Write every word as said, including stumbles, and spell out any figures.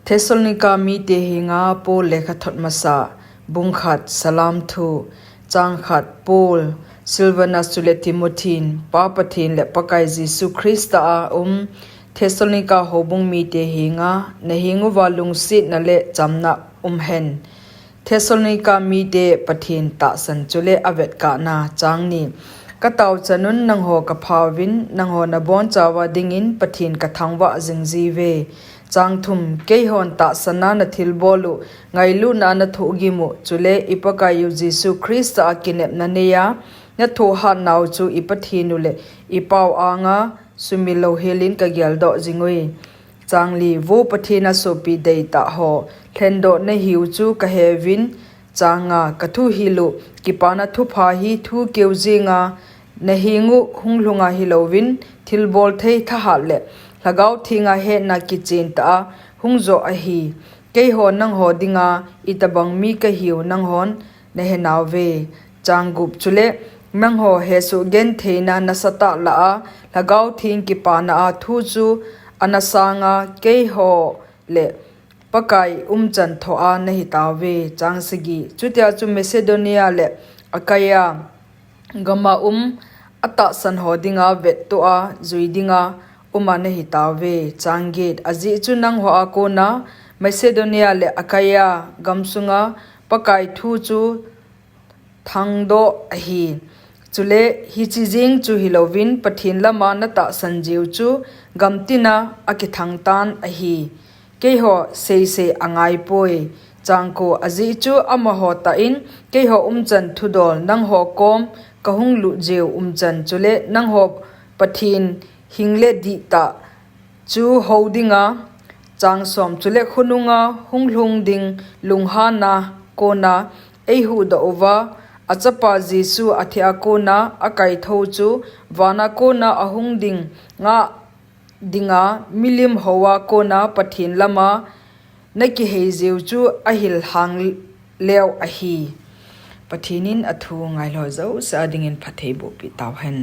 Thessalonika mite henga Paul lekhathot masa, bung khat, salam thu, chang khat, Paul, Silvanus chule Timothy in, Pa Pathen le Pakai Jesu Christa a um, Thessalonika houbung mite henga, nahenguva lungsetna le chamna um hen. Thessalonika mite Pathen tahsan chule avetkahna, chang ni. Katao chanun nangho kaphauvin, nangho nabonchauva dingin Pathen kathangvah jingjiuve. Chang thum, keihon tahsana nathilbol u, ngailutna nathohgim u, chule i Pakaiyu Jesu Christa a kinepna neiya, nathohhat nau chu i Pathen u le i Pau anga sumil louhelin kageldoh jingui. Chang li, Vo Pathen a sopi deitah ho, lhendoh nahiu chu kaheuvin, chang nga, kathuhil u, kipana thupha hi thu keu jenga, nahengu hunglhunga hilouvin, thilbol thei thahat le, Lhagao Thenga hetna kichentah a, hungjoh ahi. Keiho nangho dinga, itobang mi kahiu nanghon, nahenauve. Chang gup, chule, nangho hesoh gentheina nasatah lah a, Lhagao Theng kipana a thu chu, anasanga, keiho le, Pakai umchan thoh a nahitauve. Chang sagi, chutia chu Macedonia le, Achaia, gama um, atahsan ho dinga vettoh a, jui dinga, uma nahitauve. Chang get, ajeh chu nangho a kona, Macedonia le Achaia, gamsunga, Pakai thu chu, thangdoh ahi. Chule, hiche jeng chu hilouvin, Pathen lama natahsan jiu chu, gamtina akithangtan ahi. Keiho seisei angaipoi. Chang ko, ajeh chu amaho tah in, keiho umchan thudol, nangho kom, kahung lut jiu umchan, chule, nangho Pathen hing le dihtah, chu hou dinga, chang som, chule khonunga hunglhung ding lunghanna kona eihuhdoh uva, achapa Jesu athia kona akaithou chu, vana kona ahung ding ngah dinga, milim hoa kona Pathen lama nakihei jiu chu ahilhang leu ahi. Pathen in athu ngailou jouse a dingin phatthei bohpeh tauhen.